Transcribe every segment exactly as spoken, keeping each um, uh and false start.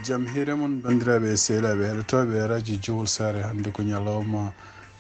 Jam hiire mon, banndiraaɓe e sehilaaɓe heɗotooɓe radio Jowol Saare. Hannde ko ñalawma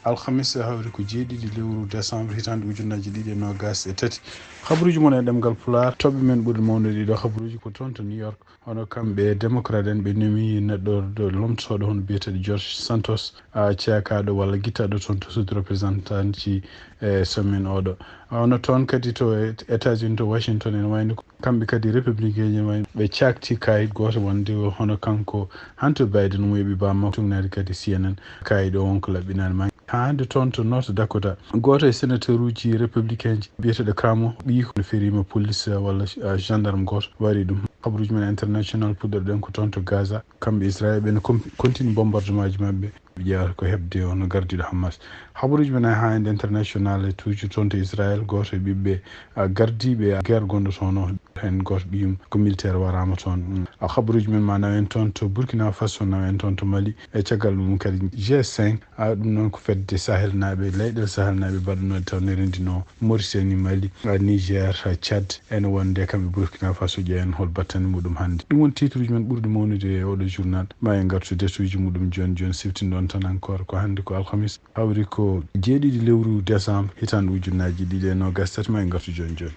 alhamisa, hawri ko jeeɗiɗi lewru décembre, hitaande ujunnaji ɗiɗi e noogas e tati. Habaruuji mon e ɗemngal Pulaar, toɓɓe men ɓurɗe mawnude ɗiɗo habaruuji ko toon to New York. Hono kamɓe démocrate en, ɓe nomi neɗɗo ɗo lomtotooɗo hono biyeteeɗo George Santos, a, ceekaaɗo walla gittaaɗo toon to suudu représentant ji e semaine oɗo. Hono toon kadi to États-Unis, to Washington, ene wayno ko kamɓe kadi républicain ji, ene wayno ɓe caakti kayit gooto wonde hono kanko Hunter Biden mo yoɓi bammakko, tugnaade kadi C N N, kayit o wonko laɓɓinaani ma. Haa hannde toon to North Dakota, gooto e sénateur uji républicain ji biyeteeɗo Cramer, ɓiyi ko no feriima police, eh, walla, eh, gendarme gooto waɗi ɗum. Habaruuji men international puɗɗorɗen ko toon to Gaza. Kamɓe Israël ɓe no kom-, continue bombardement ji maɓɓe. Ɓe ƴeewata ko heɓde hono gardiiɗo Hamas. Habaruuji men haa hannde international e toujours toon to Israël, gooto e ɓiɓɓe, ah, gardiiɓe guerre gonɗo toon o, heen gooto ɓiyum ko militaire waraama toon. Mm. Ah, habaruuji men ma nawen toon to Burkina Faso, nawen toon to Mali. E caggal mum kadi G cinq, ah, ɗum noon ko fedde Sahel naaɓe, leyɗeele Sahel naaɓe mbaɗunooɗe taw ne renndinoo Mauritanie, Mali, ah, Niger, ah, Tchad, ene wonde kamɓe Burkina Faso. Ƴeewen hol battane muɗum hannde. Ɗum woni titre uji men ɓurɗi mawnude e oɗo journal. Ma en ngartu détail uji muɗum jooni jooni, siftinɗon tan encore ko hannde ko alhamis, hawri ko jeeɗiɗi lewru décembre, hitaande ujunnaji ɗiɗi e noogas tati. Ma en ngartu jooni jooni.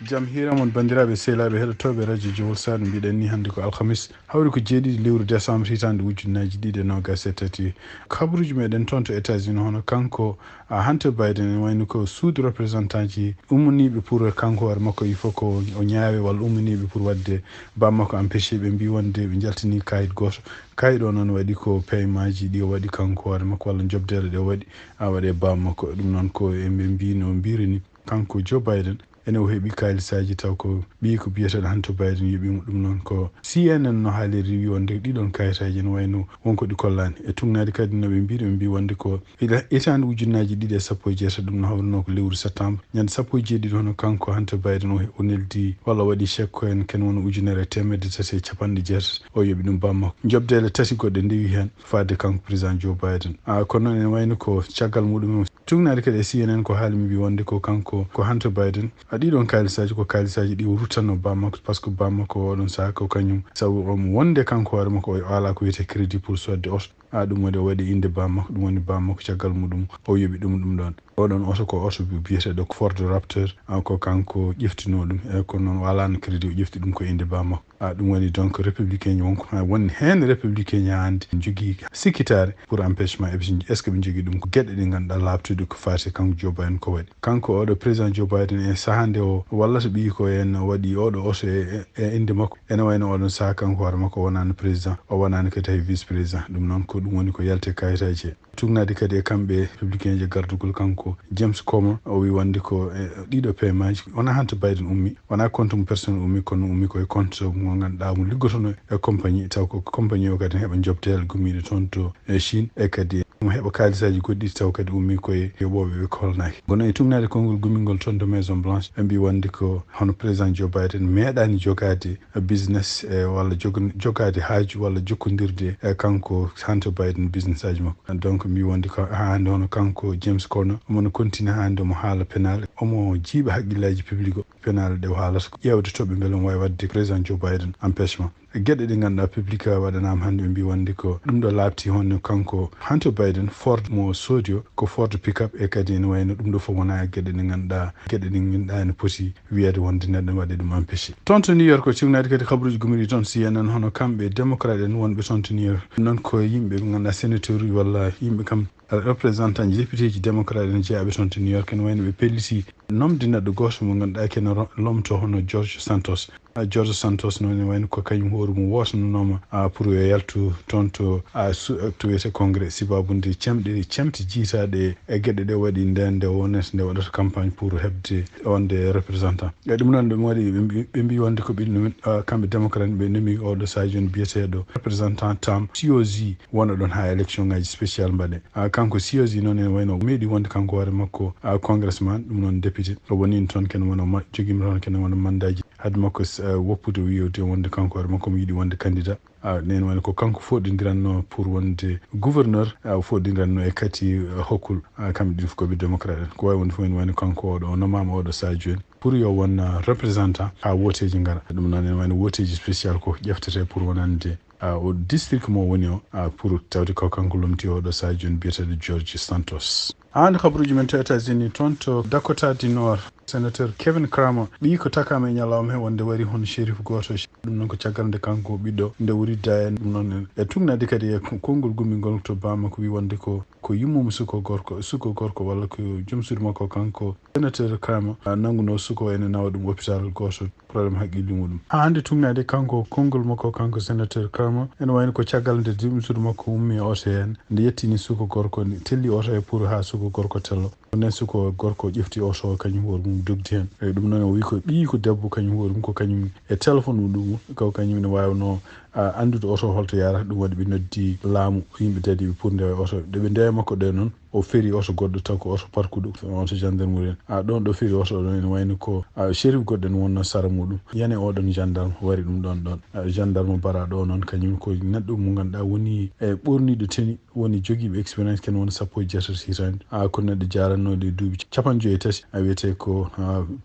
Jam hiire mon, banndiraaɓe sehilaaɓe heɗotooɓe radio Jowol Saare, mbiɗen ni hannde ko alhamis, hawri ko jeeɗiɗi lewru décembre, hitaande ujunnaji ɗiɗi e noogas e tati. Habaruuji meɗen toon to États-Unis, hono kanko, ah, Hunter Biden, ene wayno ko suudu représentant ji ummaniiɓe pour kanko hoore makko, il faut ko o ñaawe walla ummaniiɓe pour waɗde bammakko empêché, ɓe mbi wonde ɓe njaltini kayit gooto. Kayit o noon waɗi ko paiement ji ɗi o waɗi kanko hoore makko walla jobdeele ɗe o waɗi, a, waɗe bammakko. Ɗum noon ko e ɓe mbi no mbiri ni. Kanko Joe Biden, ene o heɓi kaalisaaji taw ko ɓiyi ko biyeteeɗo Hunter Biden yoɓi mo. Ɗum noon ko C N N no haaliri, wi wonde ɗiɗon kayitaaji ene wayno wonko ɗi kollaani. E tugnaade kadi no ɓe mbiɗo, ɓe mbi wonde ko ila-, hitaande ujunnaji ɗiɗi e sappo e jeetati, ɗum no hawrunoo ko lewru septembre. Ñande sappo e jeeɗiɗi hono kanko Hunter Biden o, o neldi walla o waɗi chèque ko en ken wona ujunere e teemedde tati e capanɗe jeetati. O yoɓi ɗum bammakko. Jobdeele tati goɗɗe ndewi heen faade kanko président Joe Biden. A, kono noon ene wayno ko caggal muɗum. Tugnaade kadi e C N N ko haali mi mbi wonde ko kanko, ko Hunter Biden. A, ɗiɗon kaalisaaji ko kaalisaaji ɗi o ruttanno bammakko, par ce que bammakko oɗon saha ko kañum. Sabu omo wonde kanko hoore makko o ala ko wiyetee crédit pour sodde oto. A, ɗum waɗi o waɗi innde bammakko, ɗum woni bammakko caggal muɗum o yoɓi ɗum ɗum ɗon. Oɗon oto ko oto bi-, biyeteeɗo Ford Raptor, a, ko kanko ƴeftinoo ɗum. E kono noon o alaano crédit, o ƴefti ɗum ko innde bammakko. A, ɗum woni donc républicain ji wonko, ha woni heen républicain ji hannde njogii sikkitaare pour empêchement. Est-ce que ɓe njogii ɗum? Ko geɗe ɗe ngannduɗaa laaɓtuɗe ko faati kanko Joe Biden ko waɗi. Kanko oɗo président Joe Biden e sahaa nde o wallata ɓiyi ko en o waɗi oɗo oto e, e, e innde makko. Ene wayno oɗon sahaa kanko hoore makko o wonaano président, o wonaano kadi hay vice président. Ɗum noon ko ɗum woni ko yalti e kayitaaji he. Tugnaade kadi e kamɓe républicain ji gardugol kanko James Comer, o wi wonde ko e ɗiɗo paiement ji, wonaa Hunter Biden ummi, wonaa compte mo personnel ummi, kono ummi ko e compte mo ngannduɗaa mo liggotono e compagnie, taw ko compagnie o kadi ne heɓa jobteele gummiiɗe toon to e Chine, e kadi mo heɓa kaalisaaji goɗɗi taw kadi ummi ko e yoɓooɓe ɓe kolnaaki. Kono e tugnaade konngol gummingol toon to Maison Blanche, ɓe mbi wonde ko hono président Joe Biden meeɗaani jogaade business, e, walla jog-, jogaade haaju walla jokkondirde e kanko Hunter Biden business aji makko. Donc, mbi wonde ko haa hannde hono kanko James Comer, omo no continue haa hannde omo haala penal, omo jiiɓa haqqillaaji public o, penal ɗe o haalata ko ƴeewde toɓɓe mbele omo waawi waɗde président Joe Biden empêchement. Geɗe ɗe ngannduɗaa public waɗanaama hannde, ɓe mbi wonde ko ɗum ɗo laaɓti hono kanko Hunter Biden Ford mo soodi o, ko Ford pickup, e kadi ene wayno ɗum ɗo fof wonaa e geɗe ɗe ngannduɗaa, geɗe ɗe ngannduɗaa ene poti wiyeede wonde neɗɗo waɗi ɗum empêché. Toon to New York, o tugnaade kadi kabaruuji gummiiɗi toon C N N, hono kamɓe démocrate en wonɓe toon to New York. Noon ko yimɓe ɓe ngannduɗaa sénateur uji walla yimɓe kam, eh, représentant ji, député ji démocrate en jeyaaɓe toon to New York, ene wayno ɓe pelliti nomde neɗɗo gooto mo ngannduɗaa kene ro-, lomto hono George Santos. Ah, George Santos noon ene wayno ko kañum hoore mum wootanonooma, ah, pour yo yaltu toon to, ah, su-, ah, to wiyetee Congrès, sibabude cemɗe, cemte jiytaaɗe e geɗe ɗe waɗi nden nde wonata nde waɗata campagne pour heɓde wonde représentant. E ɗum noon, ɗum waɗi ɓe mbi-, ɓe mbi wonde ko ɓe nomi-, ah, kamɓe démocrate ɓe nomi oɗo sadio on biyeteeɗo représentant Tom Suozzi wona ɗon haa élection ngaji spécial mbaɗe. Ah, kanko Suozzi noon ene wayno meeɗi wonde kanko hoore makko, ah, congressman, ɗum noon député. O woni toon kene wona ma-, jogiima toon kene wona mandaji Ɓeydi makko woppude, o wiyi wonde kanko hoore makko omo yiɗi wonde candidat. Nden woni ko kanko foɗindiranno pour wonde gouverneur, o foɗindiranno e Kati Hochul, kamɓe ɗiɗo fof ko ɓe démocrate en. Ko wawi wonde fof ene wayno kanko oɗo o nomama oɗo saha jooni pour yo won représentant ha woteji ngara. Ɗum noon ene wayno woteji spécial ko ƴeftete pour wonande o district mo woni o, pour tawde ko kanko lomti oɗo saha jooni biyeteɗo George Santos. Hande kabaruji men to États-Unis, toon to Dakota du Nord, sénateur Kevin Cramer, ɓiyi ko takama e ñalawma he wonde wari hono shérif goto. Ɗum noon ko caggal nde kanko ɓiɗɗo nde wurida en. Ɗum noon e tugnade kadi e konngol gummingol to bamako wi wonde ko ko yummum suko gorko, suko gorko walla ko joom suudu makko kanko sénateur Cramer nannguno suko ene nawa ɗum hôpital goto, problème haqqille muɗum. Ha hande tugnade kanko konngol makko kanko sénateur Cramer, ene wayno ko caggal nde joom suudu makko ummi oto hen, nde yettini suko gorko, nde telli oto he pour ha suko gorko tello. Nden suko gorko ƴefti oto o kañum hoore mum dogdi hen. E ɗum noon o wi ko ɓiyi ko debbo kañum hoore mum ko kañum e téléphone mum ɗum ko kañum ne wawno andude oto holto yarata. Ɗum waɗi ɓe noddi laamu yimɓe dadiɓe pour ndewa oto. Ɗe ɓe ndewa makko ɗe noon o feri oto goɗɗo taw ko oto parkuɗo oto gendarmerie en. A ɗon ɗo feri oto ɗon ene wayno ko shérif goɗɗo ne wonno sara muɗum. Yane oɗon gendarme wari ɗum ɗon ɗon. Gendarme baraɗo o noon kañum ko neɗɗo mo ganduɗa woni e ɓorniɗo tenue woni jogiiɓe expérience ken won sappo e jeetati hitande. A ko neɗɗo jarannoɗo e duuɓi capanɗe joyi e tati a wiyete ko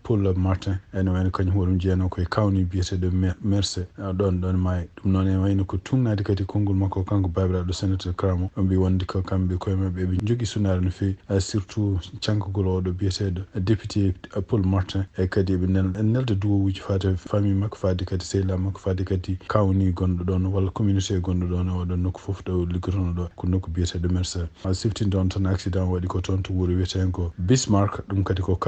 Paul Martin ene wayno kañum hoɗum jeeyano koye kawni biyeteɗo Merse ɗon ɗon maayi. Ɗum noon ene wayno ko tugnade kadi konngol makko kanko babiraɗo sénateur Cramer o mbi wonde ko kamɓe koye maɓɓe eɓe jogui sunare no fewi surtout cankugol oɗo biyeteɗo député Paul Martin e kadi eɓe nelda duwowuji fade famille makko fade kadi sehila makko fade kadi kawni gonɗo ɗon walla communauté gonɗo ɗon e oɗon nokku fof ɗo liggotono ɗo ko nokku biyeteɗo Mercer. A siftinde on tan accident waɗi ko toon to wuuro wiyetengo Bismarck, ɗum kadi ko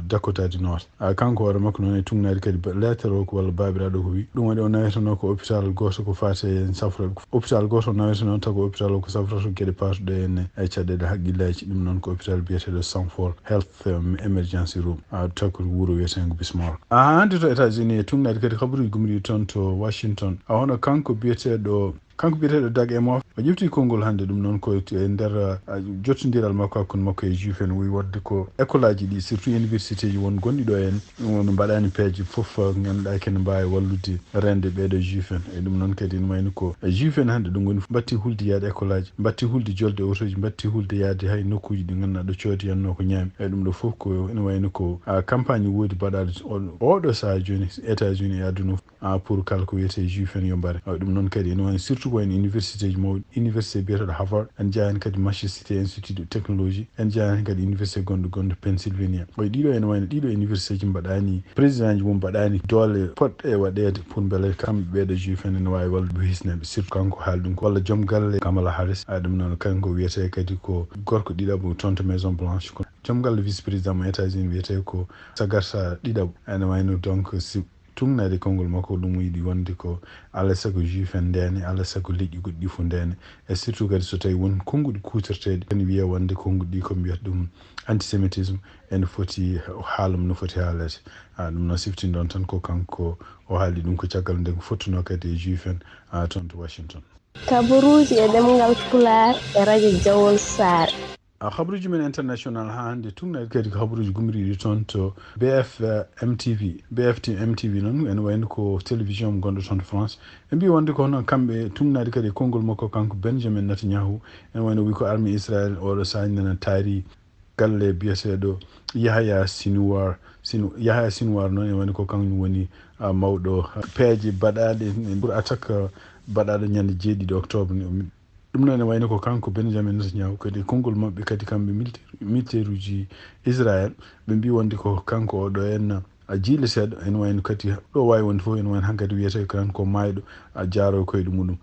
Dakota du Nord. A kanko hoore makko noon e tugnade kadi lettre o ko walla babiraɗo ko wi ɗum waɗi o naweteno ko hôpital goto ko fate en safroɓe hôpital goto o naweteno taw ko hôpital o ko safroto gueɗe patuɗe en e caɗele haqqillaji. Ɗum noon ko hôpital biyeteɗo Sanford Health Emergency Room, a taw ko wuuro wiyetengo Bismarck. A hande to États-Unis e tugnade kadi kabaruji gumriɗi toon to Washington. A hono kanko biyeteɗo kanko biyeteɗo Dag Emhoff o ƴefti konngol hande. Ɗum noon ko e nder jottindiral makko hakkunde makko e juif en wi wonde ko école aji ɗi surtout université ji won gonɗi ɗo en won mbaɗani peeje fof ganduɗa kene mbawi wallude rende ɓeɗo juif en. E ɗum noon kadi ene wayno ko juif en hande ɗum woni batti hulde yaade école aji, batti hulde jolde otoji, batti hulde yaade hay nokkuji ɗi ganduɗa ɗo coodi yanno ko ñaami. E ɗum ɗo fof ko ene wayno ko campagne woodi baɗaɗo oɗo saaha joni États-Unis e aduna a pour kala ko wiyete juif en yo mbare. Ɗum noon kadi ene wayno surtout ko en université ji mawɗi, université biyeteɗo Harvard, en jeeya hen kadi Massachusetts Institute of Technology, en jeeya hen kadi université gonɗo gonɗo Pennsylvania. Oy ɗiɗo ene wayno ɗiɗo université ji mbaɗani président ji mum mbaɗani doole poɗɗe waɗede pour beele kamɓe ɓeɗo juif en ene wawi wallude hisneɓe surtout kanko haali ɗum ko walla joom galle Kamala Harris. A ɗum noon kanko wiyete kadi ko gorko ɗiɗaɓo toon to Maison Blanche ko joom galle vice président mo États-Unis wiyete ko Sagarsa ɗiɗaɓo. Ene wayno donc si tugnade konngol makko ɗum yiɗi wonde ko alay sago juif en ndene alay sago leƴƴi goɗɗi fof ndene. E surtout kadi so tawi won konnguɗi kutorteɗi ene wiya wonde konnguɗi ko mbiyata ɗum antisémitisme ene foti haalum no foti haalede. A ɗum noon siftinde on tan ko kanko o haali ɗum ko caggal nde ko fottuno kadi e juif en a toon to Washington. Kabaruuji e ɗemngal Pulaar e rajo Jawol Saare. A habruji men international ha hande tugnaɗi kadi ko habruji gumriɗi toon to B F M T V. B F M T V noon ene wayno ko télévision mo gonɗo toon to France. Ɓe mbi wonde ko hono kamɓe tugnaɗi kadi e konngol makko kanko Benjamin Netanyahu. Ene wayno wi ko armée Israël oɗo saha nana taari galle biyeteɗo Yahaya Sinwar. Sin Yahaya Sinwar noon ene wayno ko kañum woni mawɗo peeje baɗaɗe pour attaque baɗaɗo ñande jeeɗiɗi octobre. Ɗum noon ene wayno ko kanko Benjamin Netanyahu kadi e konngol maɓɓe kadi kamɓe militaire uji Israël. Ɓe mbi wonde ko kanko oɗo en a jiileteɗo ene wayno kadi ɗo wawi wonde fof ene wayno hankadi wiyete ko tan ko mayɗo a jaaro koyɗe muɗum.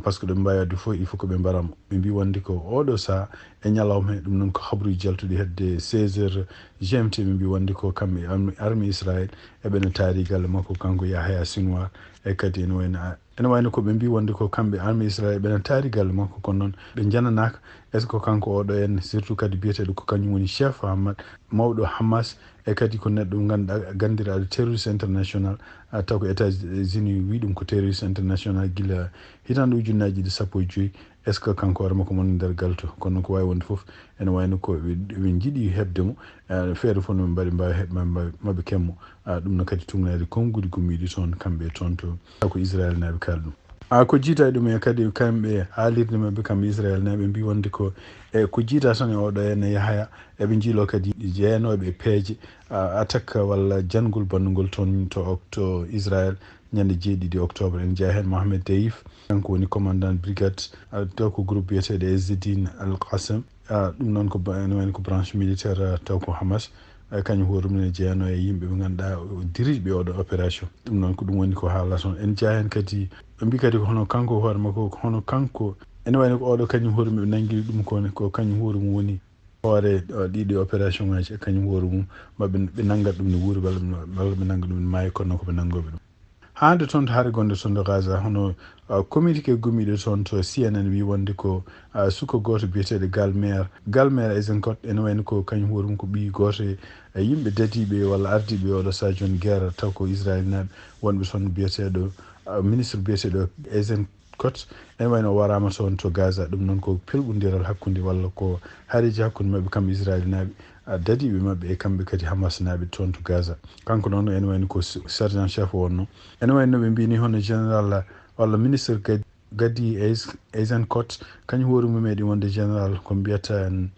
Par ce que ɗo ɓe mbawi wadde fof il faut ko ɓe mbaramo. Ɓe mbi wonde ko oɗo saha e ñalawma he ɗum noon ko habruji jaltuɗi hedde seize heures G M T. Ɓe mbi wonde ko kamɓe armée Israël eɓena taari galle makko kanko Yahaya Sinwar. E kadi ene wayno ene wayno ko ɓe mbi wonde ko kamɓe armée Israël ɓena taari galle makko kono noon ɓe jananaka est ce que ko kanko oɗo en surtout kadi biyeteɗo ko kañum woni chef Hamas mawɗo Hamas e kadi ko neɗɗo ganduɗa gandiraɗo terroriste international. Taw ko États-Unis wi ɗum ko terroriste international gila hitande ujunnaji ɗiɗi sappo e joyyi. Est-ce que kanko hoore makko mon nder galto? Kono ko waawi wonde fof, ene wayno ko ɓe, ɓe njiɗi heɓde mo, eh, feere fof no ɓe mbaɗi, mbaawi heɓ-, ma-, ma-, maɓe keɓ mo. Ah, ɗum no kadi tugnaade konnguɗi gummiiɗi toon, kamɓe toon to, taw ko Israel naaɓe kaali ɗum. Ah, ko jiita e ɗum e kadi kamɓe haalirde maɓɓe, kamɓe Israel naaɓe mbi wonde ko, e ko jiita tan e oɗo ene Yahaya, eɓe njiilo kadi jeyanooɓe e peeje, ah, attaque walla janngol banndugol toon to, to Israel ñande jeeɗiɗi octobre. En jeyaa heen Mohamed Deif, kanko woni commandant brigade, ah, taw ko groupe biyeteeɗo Ezzedine Al Qassem. Ah, ɗum noon ko ba-, ene wayno ko branche militaire, ah, taw ko Hamas. Ah, kañum hoore mum ne jeyanoo e yimɓe ɓe ngannduɗaa o dirige ɓe oɗo opération. Ɗum noon ko ɗum woni ko haalata on. En jeyaa heen kadi, ɓe mbi kadi ko hono kanko hoore makko, ko hono kanko, ene wayno ko oɗo kañum hoore mum ɓe nanngiri ɗum ko, ko kañum hoore mum woni hoore, ah, ɗiɗi opération ngaji, e kañum hoore mum, maɓe ɓe nanngat ɗum ne wuuri, walla, walla ɓe nannga ɗum ne maayi, kono ko ɓe nanngooɓe ɗum. Hannde toon to hare gonɗo toon to Gaza, hono, ah, communiqué gummiiɗo toon to C N N wi wonde ko, ah, suka gooto biyeteeɗo Galmer. Galmer Eisenkot, ene wayno ko kañum hoore mum ko ɓiy gooto e, e yimɓe dadiiɓe walla ardiiɓe oɗo sahaa jooni guerre, taw ko Israel naaɓe, wonɓe toon biyeteeɗo, ah, ministre biyeteeɗo Eisenkot, ene wayno o waraama toon to Gaza. Ɗum noon ko pelɓondiral hakkunde walla ko hareeji hakkunde maɓɓe kamɓe Israel naaɓe, ah, dadiiɓe maɓɓe e kamɓe kadi Hamas naaɓe toon to Gaza. Kanko noon ene wayno ko s-, sergent chef o wonno. Ene wayno ɓe mbini hono général walla ministre Gad-, Gadi Eis-, Eisenkot, kañum hoore mum meeɗi wonde général ko mbiyata en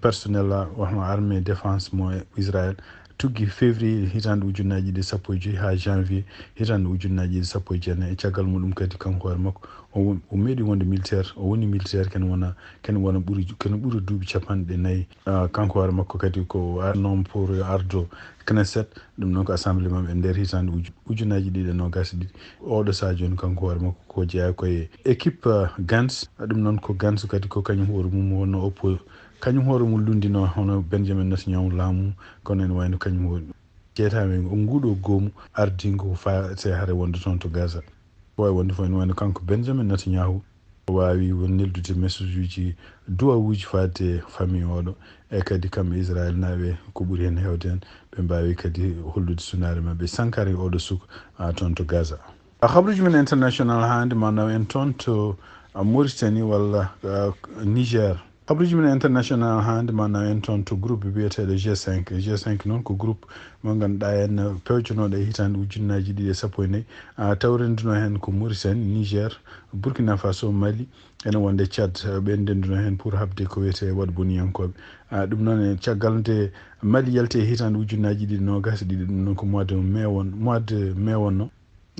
personnel, ah, wano armée défense mo Israel, tuggi février hitaande ujunnaaji ɗiɗi sappo e joy haa janvier hitaande ujunnaaji ɗiɗi sappo e jeenayi. E caggal muɗum kadi kanko hoore makko o won-, o meeɗi wonde militaire, o woni militaire ken wona, ken wona ɓuri, ken ɓuri duuɓi capanɗe nayi. Ah, kanko hoore makko kadi ko arnoom pour ardo Knesset, ɗum noon ko assemblée maɓɓe e nder hitaande uju-, ujunnaaji ɗiɗi e noogaas e ɗiɗi. Oɗo sahaa jooni kanko hoore makko ko jeyaa ko e équipe, ah, Gantz, ah, ɗum noon ko Gantz kadi ko kañum hoore mum wonno oppo-, kañum hoore mum lunndino hono Benjamin Netanyahu laamu, kono ene wayno kañum hoore jeetaami o nguuɗo goomu ardingo ko faati hare wonde toon to Gaza. Ko waawi wonde fof ene wayno kanko Benjamin Netanyahu o waawi won neldude message uji, duwawuji fadde famille oɗo, e kadi kamɓe Israel naaɓe ko ɓuri heen heewde heen, ɓe mbaawi kadi hollude sunaare maɓɓe sankare oɗo suka, ah, toon to Gaza. Ah, habruuji men international hannde ma naw en toon to, ah, Mauritanie walla, ah, Niger. Habruuji men international hannde ma naw en toon to groupe biyeteeɗo G cinq. G cinq noon ko groupe mo ngannduɗaa en pewjanooɗo e hitaande ujunnaaji ɗiɗi e sappo e nayi. Ah, taw rennduno heen ko Mauritanie, Niger, Burkina Faso, Mali, ene wonde Tchad, ah, ɓe ndennduno heen pour haɓde ko wiyetee waɗ boniyankooɓe. Ah, ɗum noon e caggal nde Mali yalti e hitaande ujunnaaji ɗiɗi noogaas e ɗiɗi, ɗum noon ko mois de mai won-, mois de mai wonno.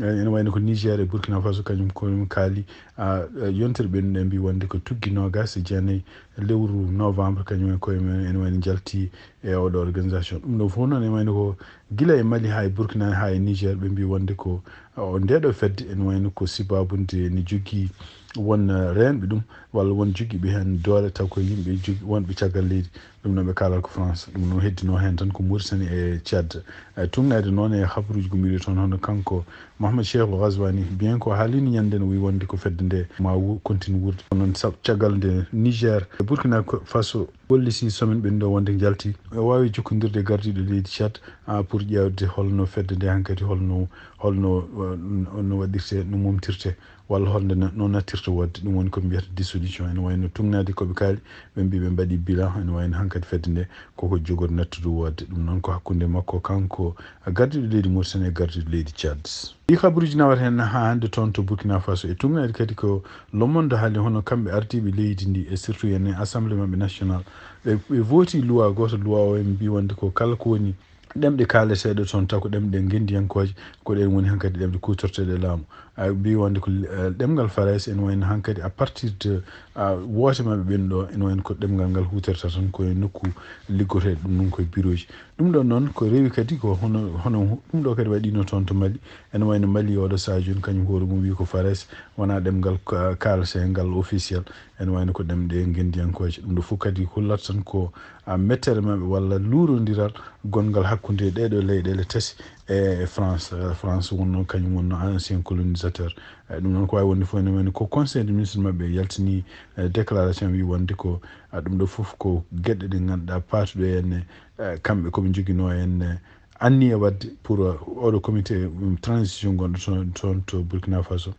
Eh, ene wayno ko Niger e Burkina Faso, kañum ko kaali, ah, eh, yontere ɓennuɗe mbi wonde ko tuggi noogaas e jeenayi lewru novembre, kañum e koye mum ene wayno njalti e oɗo organisation. Ɗum ɗo fof noon ene wayno ko gila e Mali haa e Burkina haa e Niger, ɓe mbi wonde ko, ah, o ndeɗo fedde ene wayno ko sibabunde ne jogii won, eh, reenɓe ɗum walla won jogiiɓe heen doole, taw ko yimɓe jogi-, wonɓe caggal leydi. Ɗum noon ɓe kaalata ko France. Ɗum noon heddino heen tan ko Mauritanie e Tchad. E tugnaade noon e habruuji gummiiɗi toon, hono kanko Mohamed Cheikhul Ghazouani, bien ko haalino ñande no wi wonde ko fedde nde ma wu-, continue wuurde. Kono noon sab-, caggal nde Niger e Burkina Faso golliti semaine ɓennuɗo wonde njalti, o waawi jokkondirde e gardiiɗo leydi Tchad, ah, pour ƴeewde holno fedde nde hankadi, holno, holno, eh, no waɗirte, no momtirte. Walla holnde no, no nattirta waɗde, ɗum woni ko mbiyata dissolution. Ene wayno tugnaade ko ɓe kaali, ɓe mbi ɓe mbaɗi bilan, ene wayno hankadi fedde nde koko jogori nattude waɗde. Ɗum noon ko hakkunde makko kanko gardiiɗo leydi Mauritanie e gardiiɗo leydi Tchad. Ɗi habruuji nawata heen haa hannde toon to Burkina Faso. E tugnaade kadi ko Le Monde haali hono kamɓe ardiiɓe leydi ndi e surtout ene assemblée maɓɓe national. Ɓe, ɓe vooti loi gooto, loi o en mbi wonde ko kala ko woni ɗemɗe kaaleteeɗe toon, taw ko ɗemɗe ngenndiyankooje, ko ɗeen woni hankadi ɗemɗe kuutorteeɗe e laamu. A mbi wonde ko, eh, ɗemngal Farayse ene wayno hankadi à partir de, ah, woote maɓɓe ɓen ɗo, ene wayno ko ɗemngal ngal huutorta tan ko e nokku liggoteeɗo, ɗum noon ko e birooji. Ɗum ɗo noon ko rewi kadi ko hono, hono ɗum ɗo kadi waɗino toon to Mali. Ene wayno Mali oɗo sahaa jooni kañum hoore mum wi ko Farayse, wonaa ɗemngal ka-, kaaleteegal officiel. Ene wayno ko ɗemɗe ngenndiyankooje. Ɗum ɗo fof kadi hollata tan ko, ah, mettere maɓɓe walla luurondiral gonngal hakkunde ɗee ɗoo leyɗeele tati e France. Eh, France wonno, kañum wonno ancien colonisateur. Eh, ɗum noon ko waawi wonde fof ene wayno ko Conseil des ministres maɓɓe yaltini, eh, déclaration wi wonde ko, ah, ɗum ɗo fof ko geɗe ɗe ngannduɗaa paatuɗe e ene, eh, kamɓe ko ɓe njoginoo e ene, eh, anniya waɗde pour, eh, oɗo comité, um, transition gonɗo toon, toon to Burkina Faso.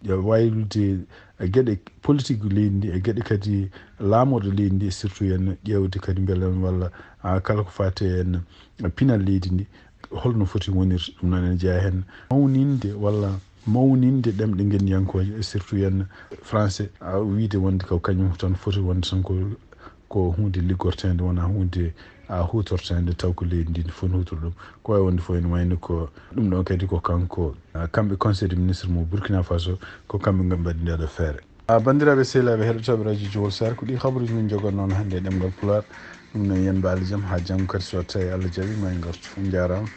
waylude e geɗe politique leydi ndi, e geɗe kadi laamorɗe leydi ndi, e surtout en ƴeewde kadi mbele en walla, ah, kala ko faati en pinal leydi ndi, holno foti wonirde. Ɗum noon ene jeyaa heen mawninde walla mawninde ɗemɗe ngenndiyankooje, e surtout en français, a wiide wonde ko kañum tan foti wonde tan ko, ko huunde liggorteende, wonaa huunde a huutorteende, taw ko leydi ndi foti huutor ɗum. Ko wayi wonde fof ene wayno ko ɗum ɗon kadi ko kanko, ah, kamɓe conseil de ministre mo Burkina Faso, ko kamɓe ngam mbaɗi nde ɗo feere. Ah, banndiraaɓe sehilaaɓe heɗotooɓe radio Jowol Sar, ko ɗi habaruuji min njogonnoon hannde e ɗemngal Pulaar. Ɗum noon, yen mbaali jam haa janngo kadi, so tawi Allah jaɓi, ma en ngartu. On njaaraama.